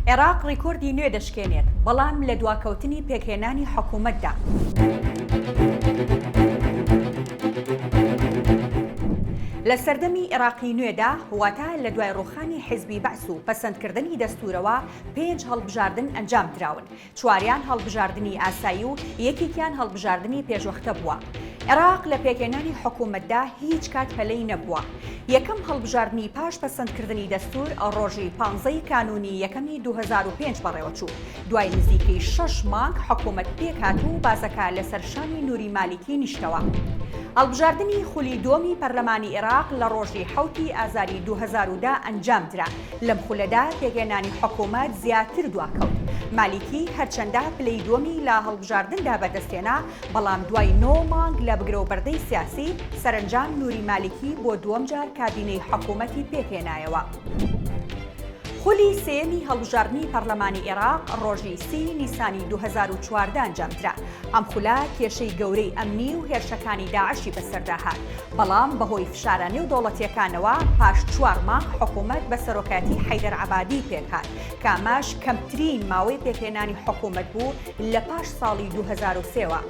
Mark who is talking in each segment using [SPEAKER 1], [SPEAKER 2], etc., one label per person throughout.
[SPEAKER 1] عێراق ڕیکۆردی نوێ دەشکێنێت، بەڵام لە دواکەوتنی پێکهێنانی حکومەتدا. لە سەردەمی عێراقی نوێدا، واتە لە دوای ڕووخانی حیزبی بەعس و پەسەندکردنی دەستوورەوە، پێنج هەڵبژاردن ئەنجام دراون. چواریان هەڵبژاردنی ئاسایی و یەکێکیان هەڵبژاردنی پێشوەختە بووە. عێراق لە پێکهێنانی حکوومەتدا هیچ کات پەلەی نەبووە. یەکەم هەڵبژاردنی پاش پەسەندکردنی دەستوور ڕۆژی پانزە ی کانوونی یەکەمی 2005 بەڕێوەچوو. دوای نزیکەی شەش مانگ حکوومەت پێکهات و بازەکە لەسەر شانی نووری مالیکی نیشتەوە. هەڵبژاردنی خولی دووەمی پەرلەمانی عێراق لە ڕۆژی حەوت ی ئازاری 2010 ئەنجامدرا. لەم خولەدا پێکهێنانی حکوومەت زیاتر دواکەوت. مالیکی هەرچەندە پلەی دووەمی لە هەڵبژاردندا بەدەستهێنا، بەڵام دوای نۆ مانگ لە بگرەوبەردەی سیاسی، سەرەنجام نوری مالیکی بۆ دووەم جار کابینەی حکوومەتی پێکهێنایەوە. خولی سێیەمی هەڵبژاردنی پەرلەمانی ئێراق ڕۆژی سی نیسانی 2014 ئەنجامدرا. ئەم خولە کێشەی گەورەی ئەمنی و هێرشەکانی داعشی بەسەردا هات، بەڵام بەهۆی فشارە نێودەوڵەتییەکانەوە پاش چوار مانگ حکوومەت بە سەرۆکایەتی حەیدەر عەبادی پێکهات، کە ئەمەش کەمترین ماوەی پێکهێنانی حکوومەت بوو لە پاش ساڵی 2003 وە.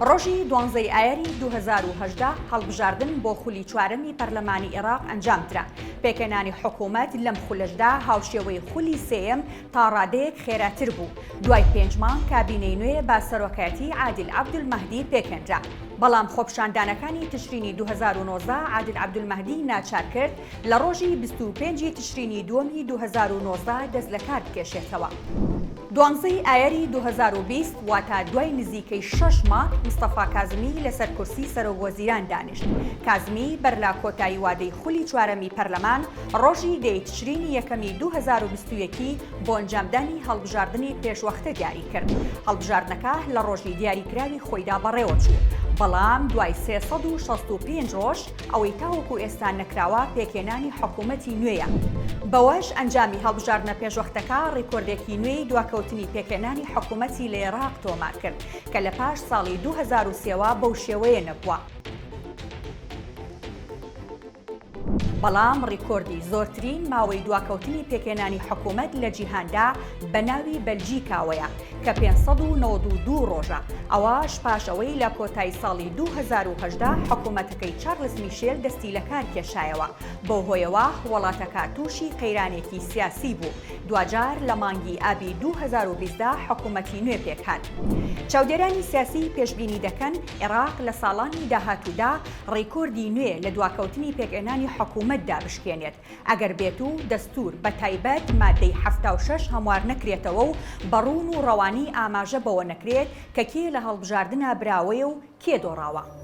[SPEAKER 1] ڕۆژی دوانزە ی ئایاری 2018 هەڵبژاردن بۆ خولی چوارەمی پەرلەمانی ئێراق ئەنجامدرا، پێکهێنانی حکوومەت لەم خولەشدا هاوشێوەی خولی سێیەم تا ڕادەیەک خێراتر بوو، دوای پێنج مانگ کابینەی نوێ بە سەرۆکایەتی عادل عەبدولمەهدی پێکهێنرا، بەڵام خۆپیشاندانەکانی تشرینی 2019 عادل عەبدولمەهدی ناچار کرد لە ڕۆژی 25 ی تشرینی دووەمی 2019 دەست لەکار بکێشێتەوە. دوانزەی ئایاری 2020 واتە دوای نزیکەی شەش مانگ مستەفا کازمی لەسەر کورسی سەرۆک وەزیران دانیشت. کازمی بەر لە کۆتایی وادەی خولی چوارەمی پەرلەمان ڕۆژی دە ی تشرینی یەکەمی 2021 ی بۆ ئەنجامدانی هەڵبژاردنی پێشوەختە دیاری کرد. هەڵبژاردنەکە لە ڕۆژی دیاریکراوی خۆیدا بەڕێوەچوو، بەڵام دوای 365 ڕۆژ، ئەوەی تاوەکو ئێستا نەکراوە پێکهێنانی حکوومەتی نوێیە. بەوەش ئەنجامی هەڵبژاردنە پێشوەختەکە ڕیکۆردێکی نوێی دواکەوتنی پێکهێنانی حکوومەتی لە ئێراق تۆمار کرد کە لە پاش ساڵی 2003 وە بەو شێوەیە نەبووە. بەڵام ڕیکۆردی زۆرترین ماوەی دواکەوتنی پێکهێنانی حکوومەت لە جیهاندا بە ناوی بەلجیکاوەیە کە 592 ڕۆژە، ئەوەش پاش ئەوەی لە کۆتایی ساڵی 2018 حکوومەتەکەی چارلس میشێل دەستی لەکار کێشایەوە، بەو هۆیەوە وڵاتەکە تووشی قەیرانێکی سیاسی بوو، دواجار لە مانگی ئابی 2020 دا حکوومەتی نوێ پێکهات. چاودێرانی سیاسی پێشبینی دەکەن عێراق لە ساڵانی داهاتوودا ڕیکۆردی نوێ لە دواکەوتنی پێکهێنانی حکوومەتدا بشکێنێت، ئەگەر بێت و دەستوور بە تایبەت ماددەی 76 هەموار نەکرێتەوە و بە ڕوون و ڕەوانی ئاماژە بەوە نەکرێت کە کێ لە هەڵبژاردنا براوەیە و کێ دۆڕاوە.